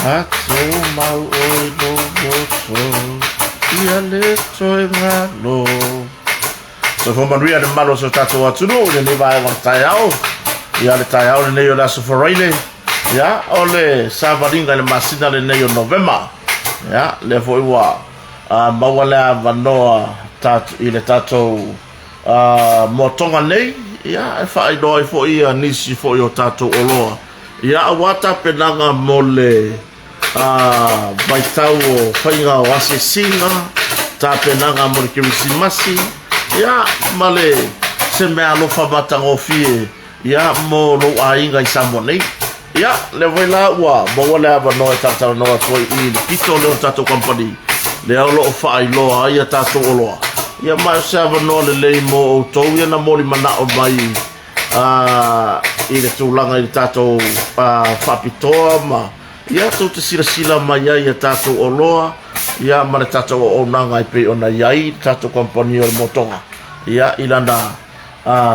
A tumau ʻoe i lou loto, ia le toe galo. Soifua manuia le mamalu o si o tatou atunuu i lenei vaega o le taeao. Ia le taeao lenei o le Aso Faraile, ia o le savaliga i le masina lenei o Novema. Ia lea foi ua maua le avanoa i le tatou moatoga nei, ia e faailoa ai foi ia nisi foi o tatou oloa. Ia aua tapenaga mo le vaitau o faiga o asiasiga, tapenaga mo le Kerisimasi, ia ma le se meaalofa matagofie ia mo lou aiga i Samoa nei. Ia, lea foi la ua maua le avanoa e talatalanoa atu ai i le pito lea o le tatou kamupani, lea o lo o faailoa ai a tatou oloa. Ia ma o se avanoa lelei mo outou ia na molimanao mai i le tulaga i le tatou faapitoa ma ia tou te silasila mai ai i a tatou oloa ia ma le tatou auaunaga e pei ona i ai le tatou kamupani o le Motoga ia i lana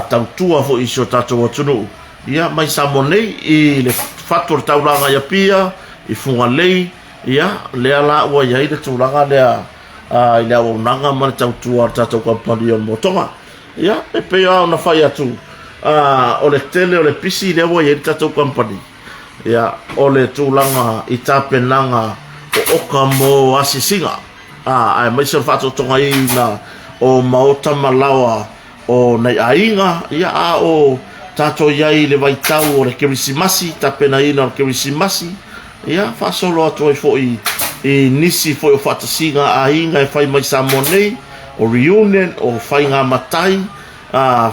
tautua foi i si o tatou atunuu ia mai Samoa nei i le fatu o le taulaga i Apia i Fugalei ia lea la ua i ai le tulaga lea i le auaunaga ma le tautua a le tatou kamupani o le Motoga. Ia, e pei lava ona fai atu, o le tele o le pisi lea ua i ai le tatou kamupani, ia, o le tulaga i tapenaga o oka mo asiasiga, aemaise o le faatotogaina o maota ma laoa o nai aiga, ia, a o tatou i ai i le vaitau o le Kerisimasi, tapenaina o le Kerisimasi, ia, faasolo atu ai foi i nisi foi o faatasiga a aiga e fai mai Samoa nei, o reunion, o faiga matai,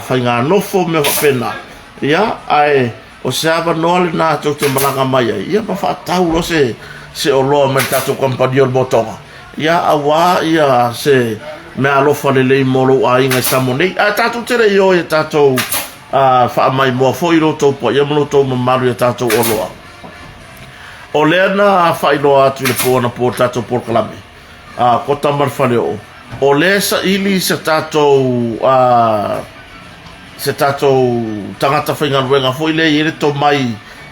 faiga nofo, mea faapena. Ia, ae o se avanoa lena tou te malaga mai ai, ia ma faatau loa se, se oloa mai le tatou kamupani o le motoga, ia, aua ia se meaalofa lelei mo lou aiga i Samoa nei. Ae tatou te le i o i a tatou faamaimoa foi i lo outou paia ma lo outou mamalu i a tatou oloa. O lea na faailoa atu i le po anapo o le tatou polokalame, a Kota ma le Faleoo, o lea e saili se tatou se tatou tagata faigaluega foi lea e i ai le tomai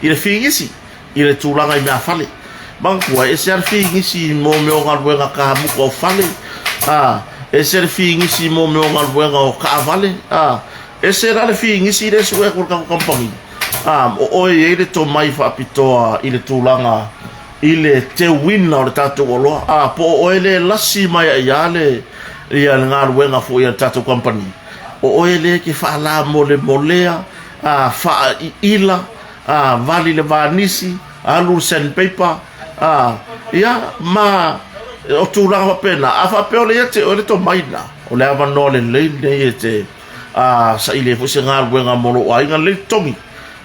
i le figisi i le tulaga i meafale. Manatua, e ese lava le figisi mo mea o galuega kamuta o fale, a, ese le figisi mo mea o galuega o taavale, a, ese la le figisi lea e sue atu e le tatou kamupani, a, o oe e i ai le tomai faapitoa i le tulaga i le teuina o le tatou oloa, a po o oe lea e lasi mai ai lava le, ia le galuega foi a le tatou kamupani, o oe lea e te faalamolemolea, a, faaiila, a, vali le vanisi, alu le sandpaper, a, ia, ma o tulaga faapena. A faapea o lea ia te oe le tomai lena, o le avanoa lelei lenei e te saili ai foi se galuega mo lou aiga, lelei totogi,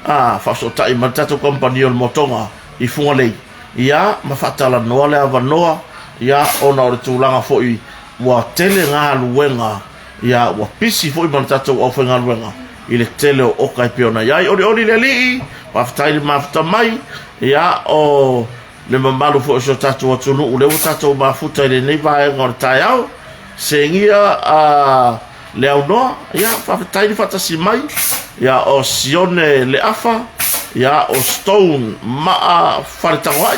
a, faafesootai ma le tatou kamupani o le Motoga i Fugalei, ia, ma faatalanoa le avanoa, ia, ona o le tulaga foi ua tele galuega, ia, ua pisi foi ma le tatou aufaigaluega i le tele o oka e pei ona i ai. Olioli le Alii, faafetai le mafuta mai, ia, o le mamalu foi o si o tatou atunuu lea ua tatou mafuta i lenei vaega o le taeao. Segia le aunoa, ia, faafetai le faatasi mai, ia, o Sione Leafa, ia, o Stone Maa Faletagoai,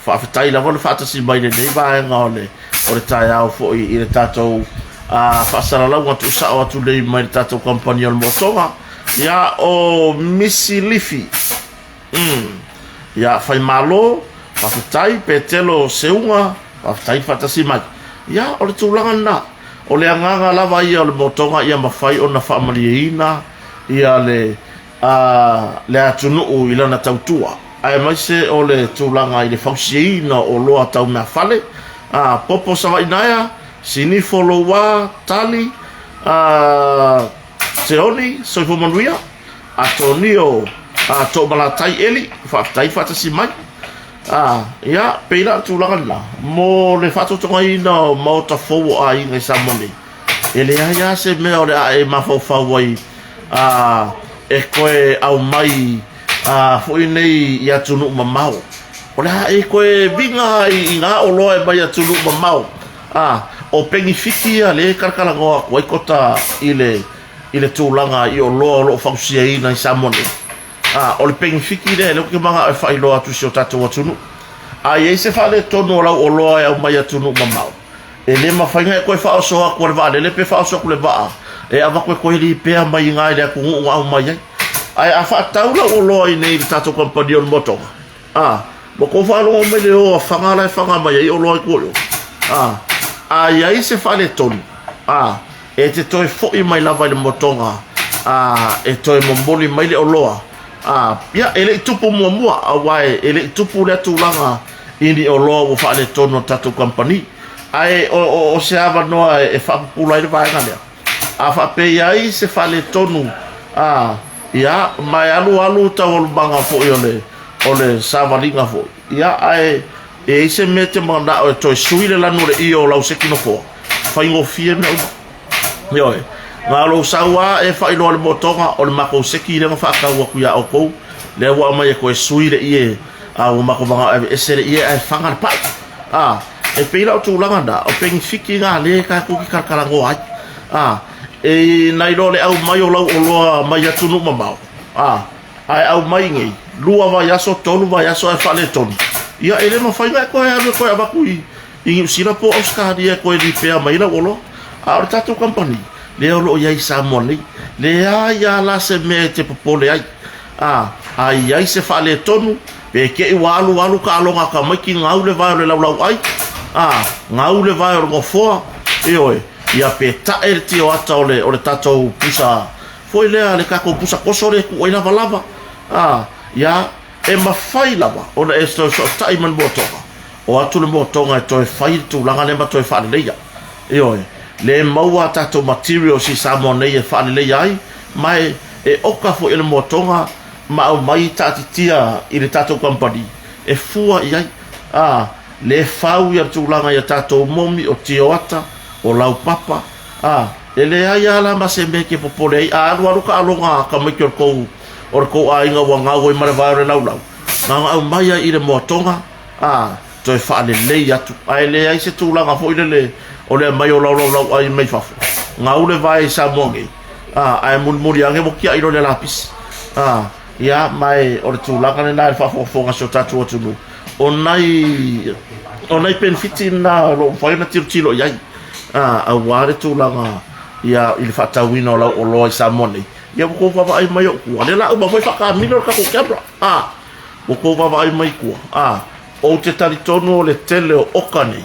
faafetai lava le faatasi mai i lenei vaega o le, o le taeao foi i le tatou faasalalauga tuusao atu nei mai le tatou kamupani o le Motoga, ia, o Misi Lifi. Ia, Faimalo, faafetai, Petelo Seuga, faafetai le faatasi mai. Ia, o le tulaga lena. O le agaga lava ia o le motoga ia mafai ona faamalieina ia le, a, le atunuu i lana tautua, aemaise o le tulaga i le fausiaina o oloa tau meafale, a, popo Savainaea, sinifo Louā, tali, a, Teoni, soifua manuia. Atonio a Toomalatai Eli, faafetai faatasi mai. A, ia, pei la o le tulaga lena, mo le faatotogaina o maota fou o aiga i Samoa nei. E leai lava se mea o le a e mafaufau ai a, e toe aumai a, foi nei i atunuu mamao. O le a e toe viga ai i ngā oloa e mai atunuu mamao. A, o penifiti ia lea e kalakalanoa atu ai kota i le, i le tulaga i oloa o lo o fausiaina i Samoa nei. A, o le penifiti lea, lea ou te manao e faailoa atu i si o tatou atunuu. A i ai se faaletonu o lau oloa e aumai atunuu mamao, E le mafai ona e toe faaoso atu e le vaalele pe faaoso atu le vaa e avatu e toe lipea mai i ina i le atunuu na aumai ai. Ae a faatau lau oloa i inei i le tatou kamupani o le motoga, a, ua tou faalogo mai le o a fana la e fana mai ai oloa i tua i o. A, a i ai se faaletonu, a, e te toe foi mai lava i le motoga, a, e toe momoli mai le oloa, a, ia, e le i tupu muamua, aua e le i tupu lea tulaga i ni oloa ua faaletonu a le tatou kamupani. Ae o, o, o se avanoa e faapupula ai le vaega lea. A faapea i ai se faaletonu, a, ia, ma e alu alu taualumaga foi o le, o le savaliga foi, ia, ae e i ai se mea e te manao e toe sui le lanu o le io o lau sekinofoa, faigofie mea uma. Ioe. Na o lou sau lava e faailoa le motoga o le matou seki lea na faatau atu ia outou, lea ua aumai e toe sui le ie, a ua matou manao e aveese le ie ae faga le pai. A, e pei la o tulaga na, o penifiti na lea tatou te talatalanoa ai. A, e nai lo le aumai o lau oloa mai atunuu mamao, a, ae aumai nei, lua vaiaso, tolu vaiaso ae faaletonu, ia e le mafai ona e toe alu e toe avatu i i Niu Sila po o Ausetalia e toe lipea mai lau oloa. A o le tatou kamupani, lea o lo o i ai i Samoa nei, leai lava la se mea e te popole ai. A, a i ai se faaletonu, pe te i ua alu alu taaloga a tamaiti gau le vae o le laulauai, a, gau le vae o le nofoa, ioe, ia pe tae le tioata o le, o le tatou pusa foi lea, le tatou pusa koso lea e tuu ai lavalava, a, ia, e mafai lava ona e toe fesootai ma le moatoga, O atu le motoga e toe fai le tulaga lea ma toe faaleleia. Ioe, le maua a tatou materials i Samoa nei e faaleleia ai, ma e, e oka foi e le motoga ma aumai taatitia i le tatou kamupani e fua i ai. A, le fau ia le tulaga i a tatou momi o tioata, o laupapa, a, e leai lava la ma se mea e te popole ai. A alualu taaloga a tamaiti o le tou, o le tou aiga ua gau ai ma le vae o le laulau, na ona aumai ai i le moatoga, a, toe faalelei atu, ae leai se tulaga foi lele o le aumai o laulaulau ai mai fafo, gau le vae i Samoa nei, a, ae mulimuli ane ua tiai loa le lapisi. A, ia, ma e, o le tulaga lena i le faafogafoga a si o tatou atunuu, o nai, o nai penefiti na o lo o mafai ona tilotilo i ai, a, aua le tulaga ia, i le faatauina o lau oloa i Samoa nei. Ia, ua tou vaavaai mai ou tua, lea la uma foi faakamilo le tatou camera, a, Ua tou vaavaai mai tua, a, ou te talitonu o le tele o oka nei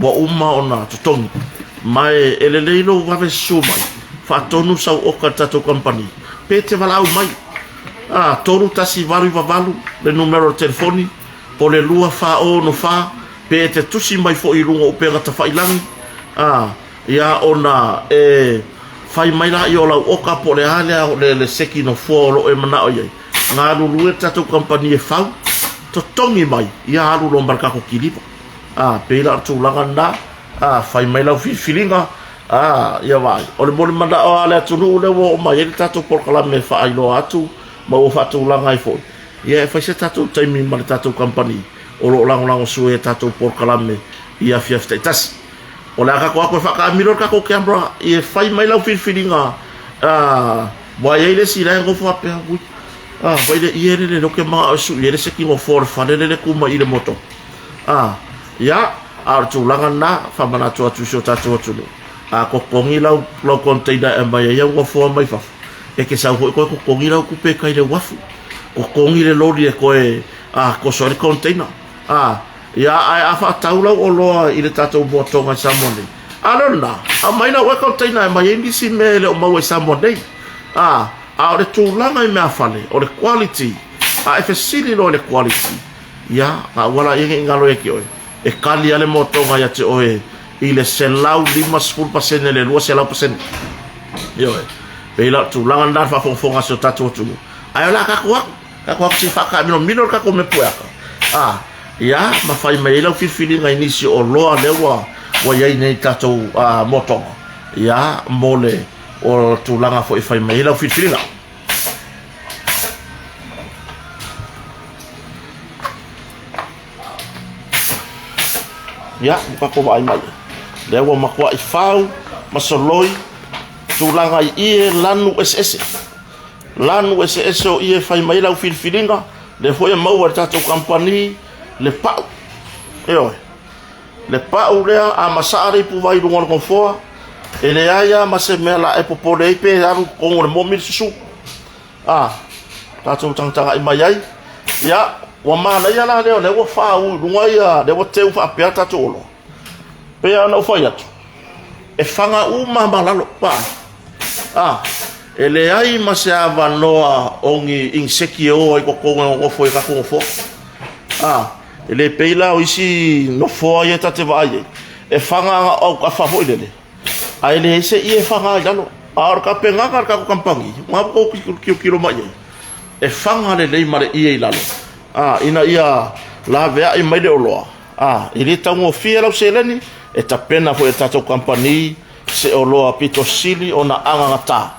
ua uma ona totogi. Ma e, e lelei lou vave susu mai, faatonu sau oka i le tatou kamupani, pe te valaau mai. A, 3198 le numera o le telefoni, o le 2464, pe e te tusi mai foi i luga o upega tafailangi, a, Ia ona e fai mai laia o lau oka po o le a lea le, le seki nofoa o lo o e manao i ai. Galulue le tatou kamupani e fau, totogi mai, ia alu loa ma le tatou kiliva. A, pei la o le tulaga lena, a, fai mai lau filifiliga, a, ia vaai. O le molimanao lava a le atunuu lea ua oo mai ai le tatou polokalame e faailoa atu ma ua faatulaga ai foi, ia e fai se tatou taimi ma le tatou kamupani o lo o lagolagosua i a tatou polokalame i afiafi taitasi. O le a tatou atu e faataamilo le tatou camera e fai mai lau filifiliga ua i ai le isi la e nofo faapea ui a vai le ie lele lea ou te manao e sui ai le isi nofoa o le fale lele e tu mai i le moto a ia a o le tulaga lena faamanatu atu i si o tatou atunuu a totogi lau lau container e aumai ai au nofoa mai fafo e te sau foi toe totogi lau tupe e tai le uafu totogi le loli e toe a toso ai le container a Ia, ae a faatau lau oloa i le tatou moatoga i Samoa nei, a lea o lena, aumai lau ea container e aumai ai nisi mea e le o maua i Samoa nei. A, a o le tulaga i meafale, o le quality, a e fesili loa i le quality, ia, a ua la ia ne i galo ia te oe, e kali lava le moatoga ia te oe i le 150% i le 200%. Ioe. Pei la o le tulaga lena i le faafogafoga a si o tatou atunuu. Ae o le a tatou atu. Tatou atu se i faataamilomilo le tatou mea pueaka. A, ia, ma fai mai ai lau filifiliga i nisi o oloa lea ua, ua i ai nei tatou a, motoga. ia, mo le o tulaga foi e fai mai ai lau filifiliga. Ia, ua tatou vaai mai. Lea ua matuai fau ma soloi tulaga i ie lanu eseese. Lanu eseese o ie e fai mai lau filifiliga, lea foi e maua e le tatou kamupani le pau. Ioe. Le pau lea a masaa le ipuvai i luga o le nofoa, e leai lava ma se mea la e popole ai pe alu i totonu o le momi le susu. A, tatou tagatagai mai ai. Ia, ua manaia la lea o lea ua faauu i luga ia, lea ua teu faapea tatou oloa. Pei lava ona ou fai atu, e faga uma ma lalo, pa. A, e leai ma se avanoa o ni iniseki e o ai i totonu e nonofo i tatou nofoa. A, e le pei la o isi nofoa ia ta te vaai ai, e faga na o autafa foi lele, ae leai se ie e faga ai i lalo. A o le tapenaga a le tatou kamupani, na ua outou tilotilo mai i ai, e faga lelei ma le ie i lalo, a, ina ia laveai mai le oloa, a, e le taugofie lau seleni, e tapena foi e le tatou kamupani se oloa pito sili ona agagata,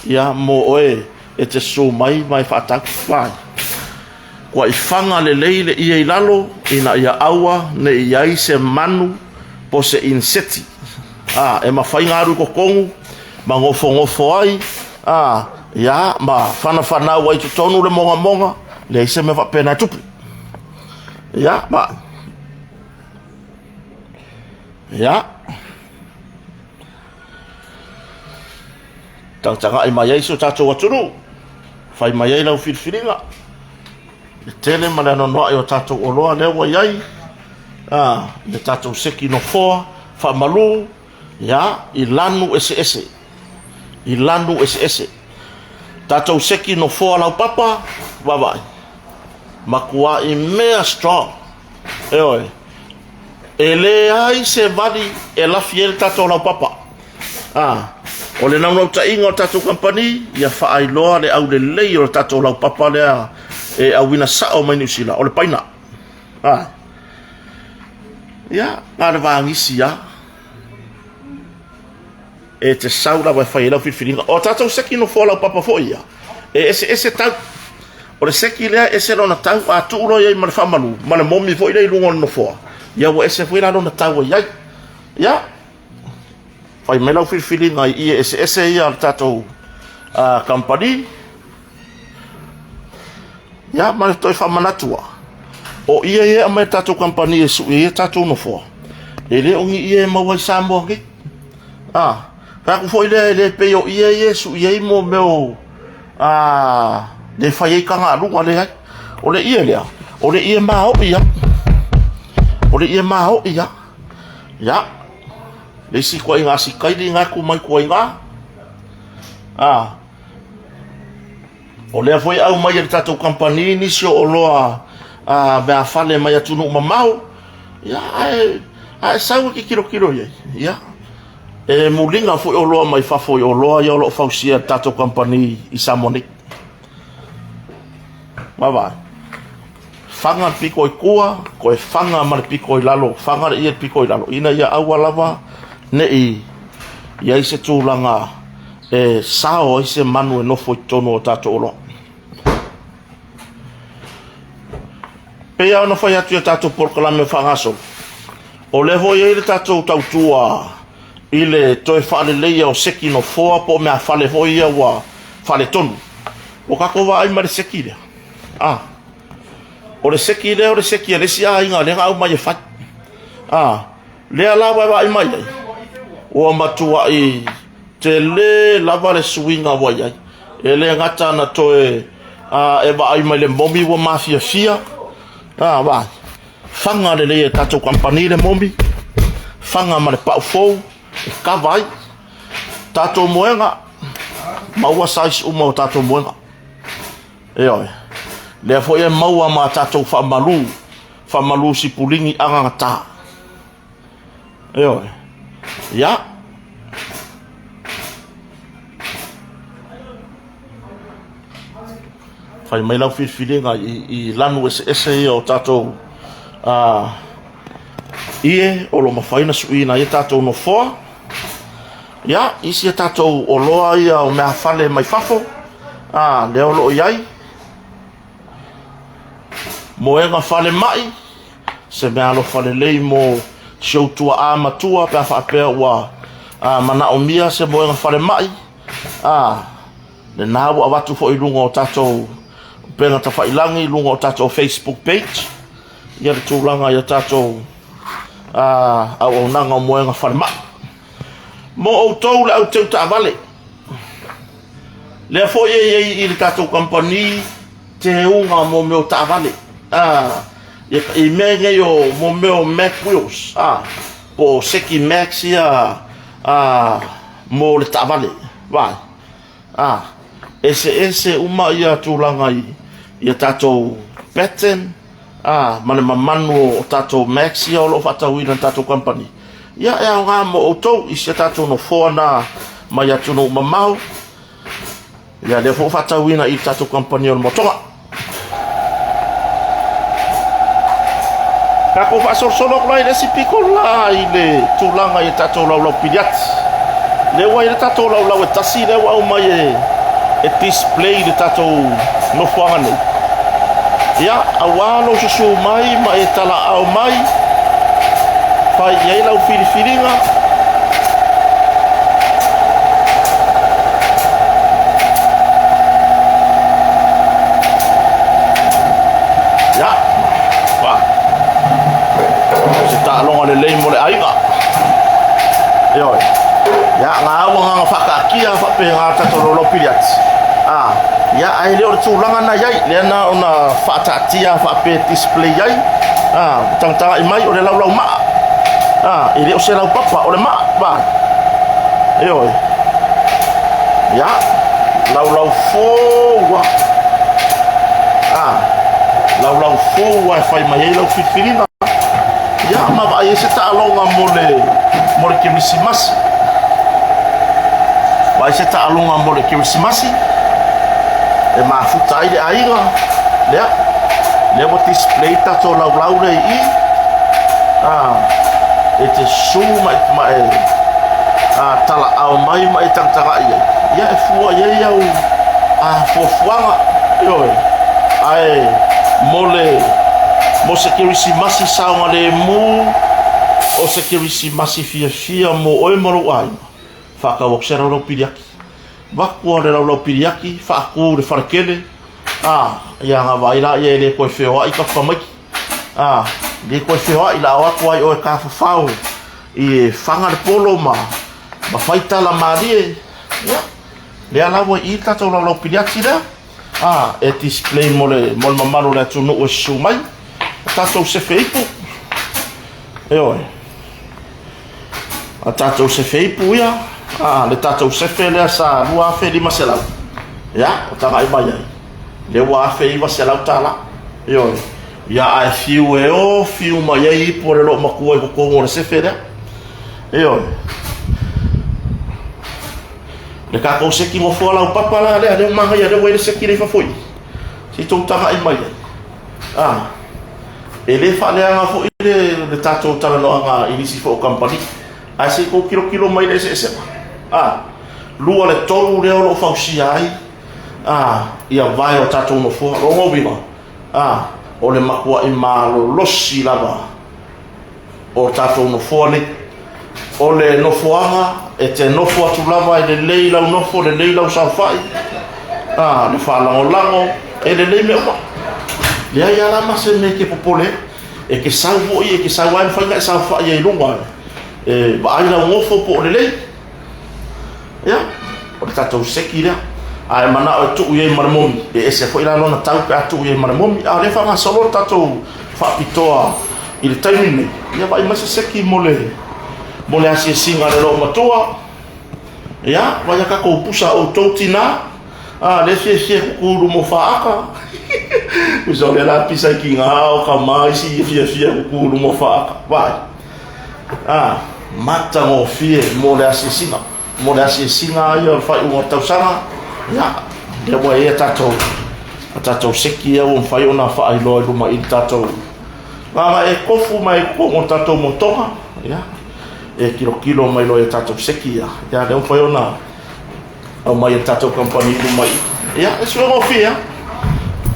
ia, mo oe e te susu mai ma e faatau. Vai. Ua i faga lelei le ie i lalo ina ia aua ne i i ai se manu po se iniseti a e mafai ona alu i totonu ma nofonofo ai a ia ma fanafanau ai i totonu le mogamoga, leai se mea faapena e tupu. Ia ma ia Tagatagai mai ai si o tatou atunuu, fai mai ai lau filifiliga, le tele ma le anoanoai o tatou oloa lea ua i ai, a, le tatou seki nofoa, faamalu, ia, i lanu eseese, i lanu eseese. Tatou seki nofoa laupapa, vaavaai, matuai mea strong, ioe, e leai se vali e lafi ai le tatou laupapa. A, o le naunautaiga o le tatou kamupani, ia faailoa le aulelei o le tatou laupapa lea e auina sao mai Niu Sila, o le paina. A, ia, na o le vagisi lava. E te sau lava e fai ai lau filifiliga. O tatou seki nofoa laupapa foi ia, e eseese tau. O le seki lea e ese lona tau, a tuu loa i ai ma le faamalu, ma le momi foi lea i luga o le nofoa, ia ua ese foi la lona tau e i ai. Ia, fai mai lau filifiliga i ie eseese ia a le tatou kamupani. Ia, ma le toe faamanatu lava, o ie ia e aumai e le tatou kamupani e sui ai a tatou nofoa, e le o ni ie e maua i Samoa nei. A, fai atu foi lea e le pei o ie ia e sui ai mo mea o a, le fai ai tagaluga, leai. O le ie lea, o le ie maoi lava. O le ie maoi lava. Ia, le isi ituaiga asikaili na e tu mai tua i ina. A, o lea foi e aumai e le tatou kamupani nisi o oloa a, meafale mai atunuu mamao. Ia, ae, a e sau e te tilotilo i ai, ia, e muliga foi oloa mai fafo i oloa ia o lo o fausia e le tatou kamupani i Samoa nei. Vaavaai. Faga le pito i tua, toe faga ma le pito i lalo, faga le ie i le pito i lalo, ina ia aua lava ne i i ai se tulaga e sao ai se manu e nofo i totonu o tatou oloa. Pei lava ona fai atu i a tatou polokalame faagasolo, o lea foi e i ai le tatou tautua i le toe faaleleia o seki nofoa po o meafale foi ia ua faaletonu. Ua tatou vaai ma le seki lea. A, o le seki lea o le seki a le isi aiga lea na aumai e fai. A, lea la ua e vaai mai ai, ua matuai tele lava le suiga ua i ai. E le gata na toe a, e vaai mai le momi ua mafiafia. A, vaai, faga lelei e tatou kamupani le momi, faga ma le pau fou e kava ai. Tatou moega, maua size uma o tatou moega. Ioe. Lea foi e maua ma tatou faamalu, faamalu sipulini agagata. Ioe. Ia. Fai mai lau filifiliga i, i lanu eseese ia o tatou ie o lo o mafai ona suiina ai tatou nofoa. Ia, isi a tatou oloa ia o meafale mai fafo, a, lea o lo o i ai. Moega falemai, se meaalofa lelei mo si ou tuaa matua pe a faapea ua a, manaomia se moega falemai, a, lena ua avatu foi i luga o tatou upega tafailagi, i luga o tatou Facebook page, ia le tulaga i a tatou a, auaunaga o moega falemai. Mo outou le au teu taavale, lea foi e i ai i le tatou kamupani teuga mo mea o taavale, a, i mea nei o mo mea o mag wheels, a, po o seki mags ia, a, mo le taavale, vaai, a, eseese uma ia tulaga i ia tatou pattern, a, ma le mamanu o tatou mags ia o lo o faatauina e le tatou kamupani. Ia, e aoga mo outou i si a tatou nofoa na mai atunuu mamao. Ia, lea foi ua faatauina i le tatou kamupani o le Motoga. Tatou faasolosolo atu la i le isi pito la i le tulaga i tatou laulau piliati. Lea ua i le tatou laulau e tasi lea ua aumai e, e display le tatou nofoaga nei. Ia, auā lou susū mai ma e talaau mai, fai i ai lau filifiliga. Ia, fa. Se taaloga lelei mo le aiga. Ioe. Ia, ngā au agaga whakaakia whapehā tatou laulau piliati. Ah, ia, ae le o le tulaga na iai, lea na ona faataatia faapea display ai, a, tagatagai mai o le laulau maa, a, e le o se laupapa, o le maa, vaai. Ioe. Ia, laulau fou lava. A, laulau fou lava e fai mai ai lau filifiliga. Ia, ma vaai ai se taaloga mo le, mo le Kerisimasi. Vaai se taaloga mo le Kerisimasi e mafuta ai le aiga. Lea, lea ua display tatou laulau lea i i. Ah, e te su ma e, ma e ah, talaau mai ma e tagatagai ai. Ia e fua i ai au ah, fuafuaga. Ioe. Ae mo le mo se Kerisimasi saogalemu, o se Kerisimasi fiafia mo oe ma lou aiga, faatau atu se laulau piliaki. Vaku le laulau piliaki, faatu le falekele, a, ia na vaai la ia e le toe feoai ka tamaiti. A, le toe feoai la o atu ai oe tafafao i faga le polo ma ma fai tala malie. Ia, lea la ua i i le tatou laulau piliati lea. A, e display mo le, mo le mamalu o le atunuu e susu mai. O tatou sefe ipu. Ioe. A tatou sefe ipu ia, a, le tatou sefe lea sa 2500. Ia, o tagai mai ai. Lea ua 1900 tala. Ioe. Ia, ae fiu e o, fiu mai ai ipu o le loomatua i totonu o le sefe lea. Ioe. Le tatou seki nofoa laupapa la lea, lea ua manaia, lea ua i ai le seki lea i fafo i i. Se i tou tagai mai ai. Ah, e le faaleaga foi le, le tatou talanoaga i nisi foi o kamupani, ae se i tou tilotilo mai i le eseesega. Ah, lua le tolu lea o lo o fausia ai ah, ia vae o tatou nofoa. Lona uiga, ah, o le matuai malolosi lava o tatou nofoa nei. O le nofoaga e te nofo atu lava e lelei lau nofo, lelei lau saofai, a, le faalagolago, e lelei mea uma. Leai lava la ma se mea e te popole ai. E te sau foi, e te sau lava e mafai ona e saofai ai i luga e vaai lau nofo po o lelei. Ia, o le tatou seki lea. A e manao e tuu i ai ma le momi, e ese foi la lona tau pe a tuu i ai ma le momi. A o lea e faagasolo le tatou faapitoa i le taimi lenei, ia vaai mai se seki mo le, mo le asiasiga a le loomatua. Ia, vaai a tatou pusa outou tinā, a lea e fiafia e tutu i luma o faata. Tusa o lea la pisa i kina o tama isi e fiafia e tutu i luma o faata. Vaai. A, matagofie mo le asiasiga. Mo le asiasiga ia o le faaiuga o le tausaga, ia, lea ua i ai a tatou, a tatou seki ia ua mafai ona faailoa i luma i le tatou gagae tofu mai i totonu o le tatou motoga, ia. e kilokilo mai loa i a tatou seki ia. Ia, lea ua mafai ona aumai e le tatou kamupani i luma i i. Ia, e suiga gofie lava.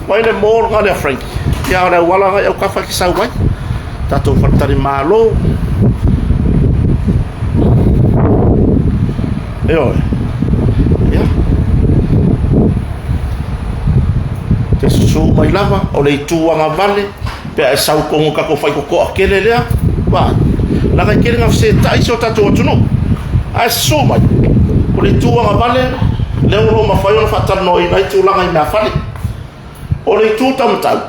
Mai le mall lena lea Frankie. Ia, o le auala lena i autafa e te sau ai. Tatou faletalimalo. Ioe. Ia. Te susu mai lava, o le itu agavale, pe a e sau tonu i le tatou faitotoa tele lea, vaai, leaga e tele ina fesetai si o tatou atunuu. Ae susu mai, o le itu agavale lea o lo o mafai ona faatalanoaina ai tulaga i meafale. O le itu taumatau,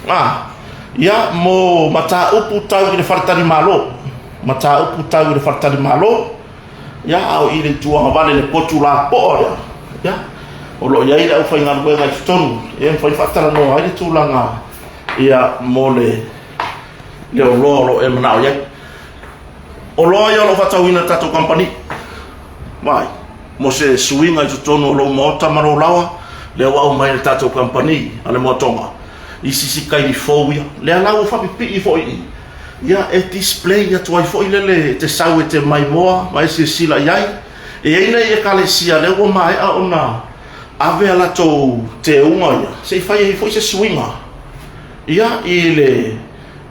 a, ia, mo mataupu tau i le faletalimalo, mataupu tau i le faletalimalo, Ia, a o i le itu agavale i le potu lapoa lea, ia, o lo o i ai le aufaigaluega i totonu e mafai ona faatalanoa ai le tulaga ia mo le le oloa o lo o e manao i ai. Oloa ia o lo o faatauina e le tatou kamupani. Vaai, mo se suiga i totonu o lou maota ma lou laoa, lea ua aumai e le tatou kamupani a le Moatoga, isi isi kaili fou ia. Lea la ua faapipii foi i i, Ia, e display atu ai foi lele e te sau e te maimoa ma e silasila i ai. E i ai nai ekalesia lea ua maea ona ave a latou teuga ia, se i fai ai foi se suiga ia i le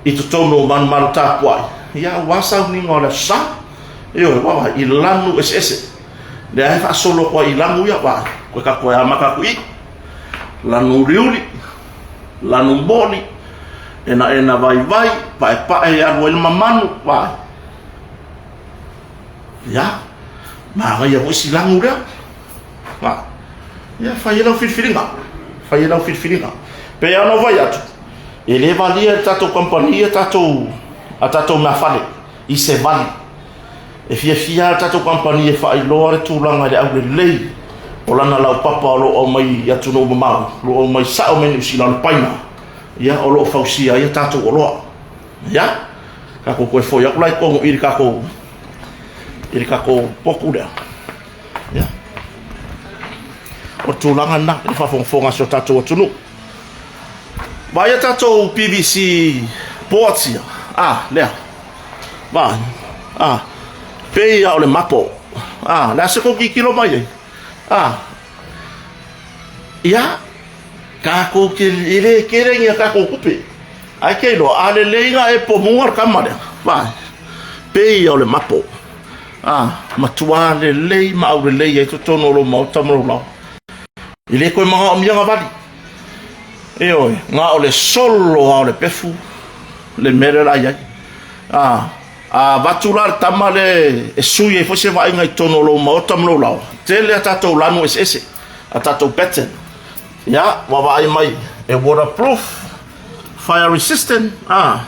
i totonu o malumalu tapuai, ia aua sauniga o le Aso Sa. Ioe, vaavaai i lanu eseese. Lea e faasolo atu ai i lanu ia, vaai, toe tatou amata atu i i. Lanu uliuli. Lanu moli, enaena vaivai, paepae e alu ai le mamanu, vaai. Ia, manaia foi si lanu lea. Vaai. Ia, fai ai lau filifiliga. Fai ai lau filifiliga. Pei lava ona ou fai atu, e le valia e le tatou kamupani a tatou, a tatou meafale i se vali. E fiafia lava le tatou kamupani e faailoa le tulaga i le aulelei o lana laupapa o lo o aumai i atunuu mamao, o lo o aumai sao mai Niu Sila, o le paina, ia, o lo o fausia ai a tatou oloa. Ia, tatou toe foi atu la i totonu i le tatou i le tatou potu lea. Ia. O le tulaga lena i le faafogafoga a si o tatou atunuu. Vaai a tatou PVC boards ia. Ah, lea. Vaai. Ah, pei lava o le mapo. Ah, le a se tou tilotilo mai ai? Ah, ia, tatou te, e le tele ni a tatou tupe. Ae te iloa, a lelei na e pomuga le tama lea. Vaai, pei lava o le mapo. Ah, matua lelei ma aulelei ai totonu o lou maota ma lou laoa. E le toe manaomia na vali. Ioe, na o le solo lava o le pefu le mea lea o le a i ai. A, a avatu la le tama lea e sui ai foi se vaaiga i totonu o lou maota ma lou laoa, tele a tatou lanu eseese, a tatou pattern. Ia, ua vaai mai e waterproof, fire resistant, a,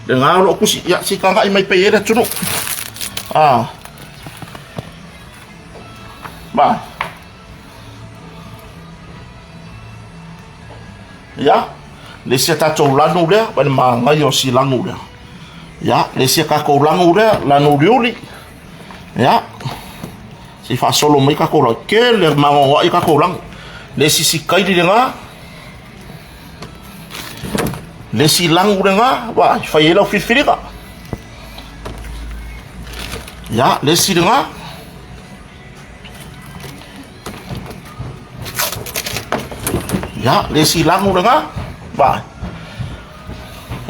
lena o lo o tusi, ia, se i tagai mai pea i ai le atunuu. A, vaai. Ia, le isi a tatou lanu lea, ma le manaia o si lanu lea. Ia, le isi a tatou lanu lea, lanu uliuli. Ia, se i faasolo mai tatou lanu. Tele magoagoai tatou lanu. Le isi sikaili lena, le isi lanu lena, vaai, fai ai lau filifiliga. Ia, le isi lena. Ia, le isi lagu lena. Vaai.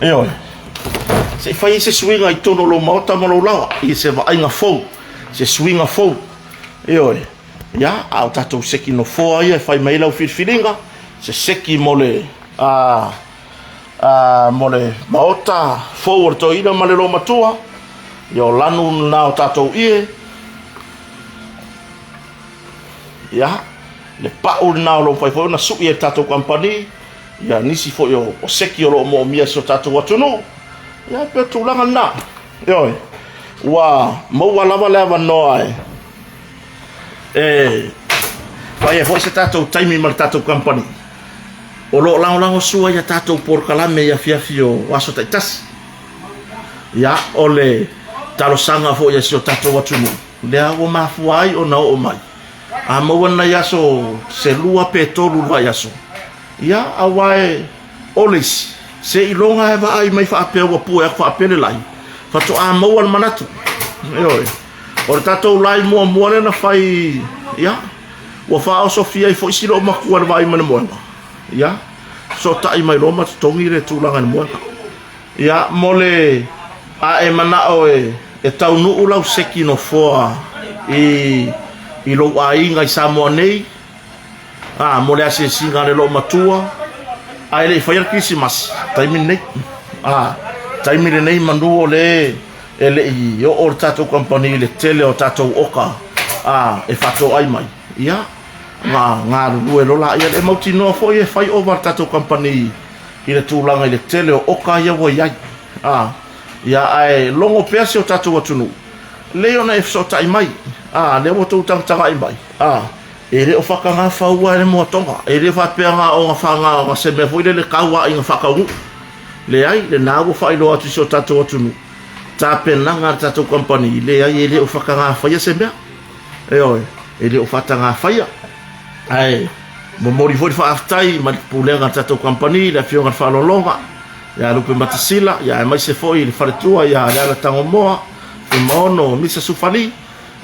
Ioe. Se i fai ai se suiga i totonu o lou maota ma lou laoa, i se vaaiga fou, se suiga fou. Ioe. Ia, a o tatou seki nofoa ia e fai mai ai lau filifiliga, se seki mo le a, a, mo le maota fou o le toeaina ma le loomatua. Ia, o lanu lena o tatou ie. Ia, le pau lena o lo o mafai foi ona sui e le tatou kamupani, ia nisi foi o, o seki o lo o moomia e si o tatou atunuu. Ia, e pei o le tulaga lena. Ioe, ua maua lava le avanoa e, e fai ai foi se tatou taimi ma le tatou kamupani. O lo o lagolago sua i a tatou polokalame i afiafi o aso taitasi. Ia, o le talosaga foi a si o tatou atunuu, lea ua mafua ai ona oo mai. A maua nai aso se lua pe tolu i le vaiaso, ia, aua e o le isi, seiloga e vaai mai faapea ua pue atu faapea le lai, faatoa maua le manatu. Ioe. O le tatou lai muamua lea na fai, ia, ua faaosofia ai foi si loomatua i le vaai mai le moega. Ia, fesootai mai loa ma totogi le tulaga i le moega. Ia, mo le a e manao e, e taunuu lau seki nofoa i, i lou aiga i Samoa nei, a, mo le asiasiga a le loomatua, ae le i faia le Kerisimasi, taimi lenei. A, taimi lenei manu o le e le i oo le tatou kamupani i le tele o tatou oka a, e faatoai mai. Ia, na galulue loa laia. E mautinoa foi e fai ova le tatou kamupani i le tulaga i le tele o oka ia ua i ai. A, ia, ae logo pea si o tatou atunuu, lelei ona e fesootai mai. A, lea ua outou tagatagai mai. A, e le o whakangawhaua e le moatonga. E le faapea ngā o ngā whanga o ngā se mea foi lele kaua i ngā whakaunuu. Leai, lena ua faailoa atu i si o tatou atunuu. Tapenaga a le tatou kamupani, leai e le o whakangawhaia se mea. Ioe, e le o faatagafaia. Ae momoli foi le faafetai mai le pulega a le tatou kamupani, le Afioga i le Faaaloaloga, ia Lupe Matasila, ia aemaise foi le faletua ia Leala Tagomoa, Fuimaono Misa Sufali,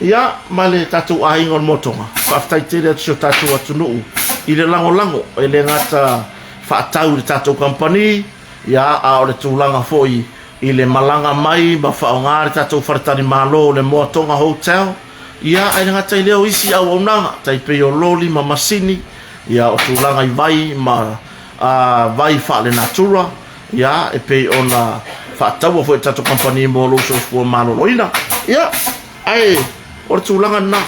ia ma le tatou aiga o le Motoga. Faafetai tele atu si o tatou atunuu i le lagolago, e le gata faatau i le tatou kamupani, ia a o le tulaga foi i le malaga mai ma faaaoga le tatou faletalimalo o le Moatoga Hotel, ia, ae le gata i lea o isi auaunaga, tai pei o loli ma masini, ia, o tulaga i vai ma a, vai faalenatura, ia, e pei ona faataua foi e le tatou kamupani mo lou soifua maloloina. Ia, ae o le tulaga lena.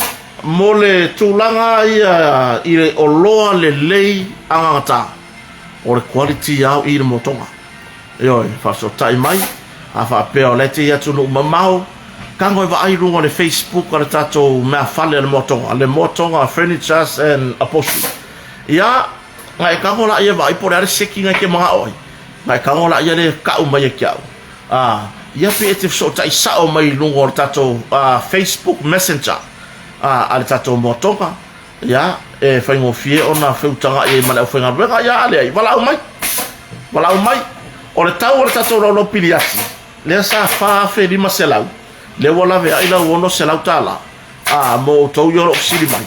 Mo le tulaga ia i le oloa lelei agagata, o le quality ao i le motoga. Ioe, faafesootai mai, a faapea o la e te i atunuu mamao, tago e vaai i luga o le Facebook a le tatou meafale a le Moatoga, le Moatoga Furnitures and Upholstery. Ia, na e tago laia e vaai po o le a le seki na e te manao ai, na e tago laia lea e tau mai ia te au. A, ia pe e te fesootai sao mai i luga o le tatou Facebook Messenger a, a le tatou Moatoga, Ia, e faigofie ona feutaga'i ai ma le aufaigaluega. Ia, a leai, valaau mai. Valaau mai. O le tau o le tatou laulau piliati, lea sa $4,500, lea ua laveai lau $600, a, mo outou ia o lo o fesili mai.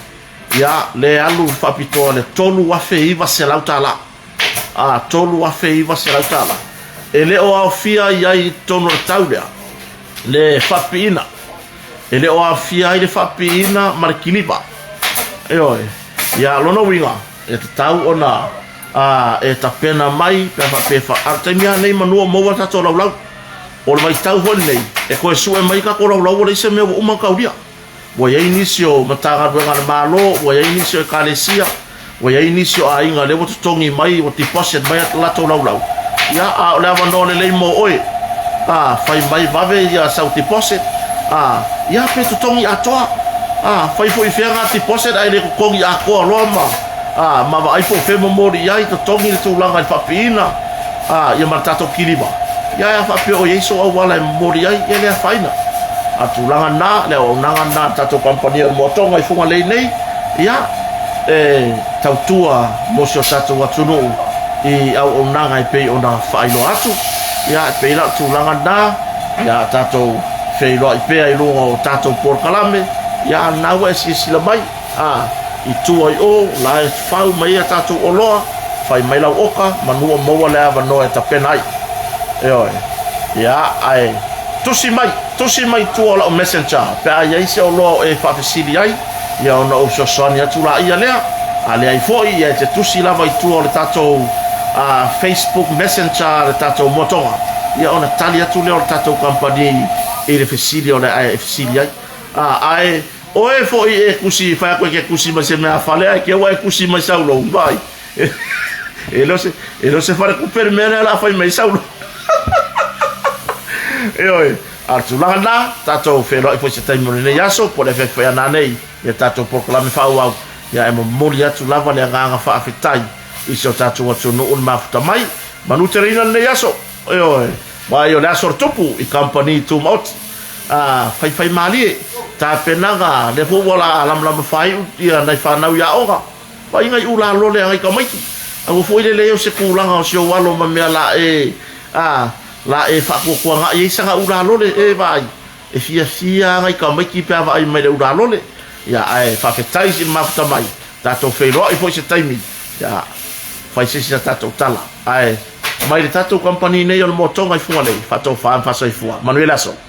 Ia, lea e alu faapitoa le $3,900. A, $3,900. E le o aofia i ai i totonu o le tau lea, le faapipiina. E le o aofia ai le faapipiina ma le kiliva. Ioe. Ia, lona uiga, e tatau ona a, e tapena mai pe a faapea e fa... A o le taimi lava lenei manu o maua le tatou laulau. O le vaitau foi lenei, e toe sue mai tatou laulau ua leai se mea ua uma ona taulia. Ua i ai nisi o Matagaluega a le Malo, ua i ai nisi o Ekalesia, ua i ai nisi o aiga lea ua totogi mai, ua deposit mai a latou laulau. Ia, a o le avanoa lelei mo oe, a, fai mai vave ia sau deposit, a, ia pe totogi atoa. A, fai foi i fea ngā deposit ae le totogi atoa loa ma, a, ma vaai po o fea e momoli i ai, totogi le tulaga i le faapiina, a, ia ma le tatou kilima. Ia, ae a faapea o i ai sou auala e momoli ai, ia le afaina. A o le tulaga lena, le auaunaga lena a le tatou kamupani o le Moatoga i Fugalei nei, ia, e tautua mo si o tatou atunuu i auaunaga e pei ona faailoa atu. Ia, e pei la o le tulaga lena, ia tatou feiloai pea i luga o tatou polokalame, ia, a o lena ua e silasila mai, A, i tua i o, la e fau mai ai a tatou oloa, fai mai lau oka, manu o maua le avanoa e tapena ai. Ioe. Ia, ae tusi mai, tusi mai i tua o lau messenger, pe a i ai se oloa o e faafesili ai, ia ona ou fesoasoani atu laia lea. A leai foi, ia e te tusi lava i tua o le tatou uh, Facebook Messenger a le tatou motoga, ia ona tali atu lea o le tatou kamupani i le fesili o le a e fesili ai. A, ae Oe foi e kusi, fai atu e ke kusi mai se mea fale, ae ke ua e kusi mai sau lou, vai. E le o se, e le o se fale kupe le mea lea la fai mai sau lou. Ioe, a o le tulaga lena, tatou feiloai foi se taimi o lenei aso, po o le afiafi foi a nanei, ia tatou polokalame faaauau, ia e momoli atu lava le agaga faafetai i si o tatou atunuu le mafuta mai. Manuteleina lenei aso, ioe, vaai o le aso o le tupu i kamupani tumaoti. A, faifaimalie, tapenaga, lea foi ua la lamalama faaiu ia nai fanau i aoga, vaai nai ula lole a nai tamaiti. Aua foi le leai o se tulaga o si ou alo ma mea la e, a, la e faatuatuanai ai sana ula lole e vaai. E fiafia lava nai tamaiti pe a vaai mai i le ula lole. Ia, ae faafetai i le mafuta mai, tatou feiloai foi se taimi, ia, fai se isi a tatou tala. Ae mai le tatou kamupani nei o le Motoga i Fugalei, faatofa ma faasoifua. Manuia le aso.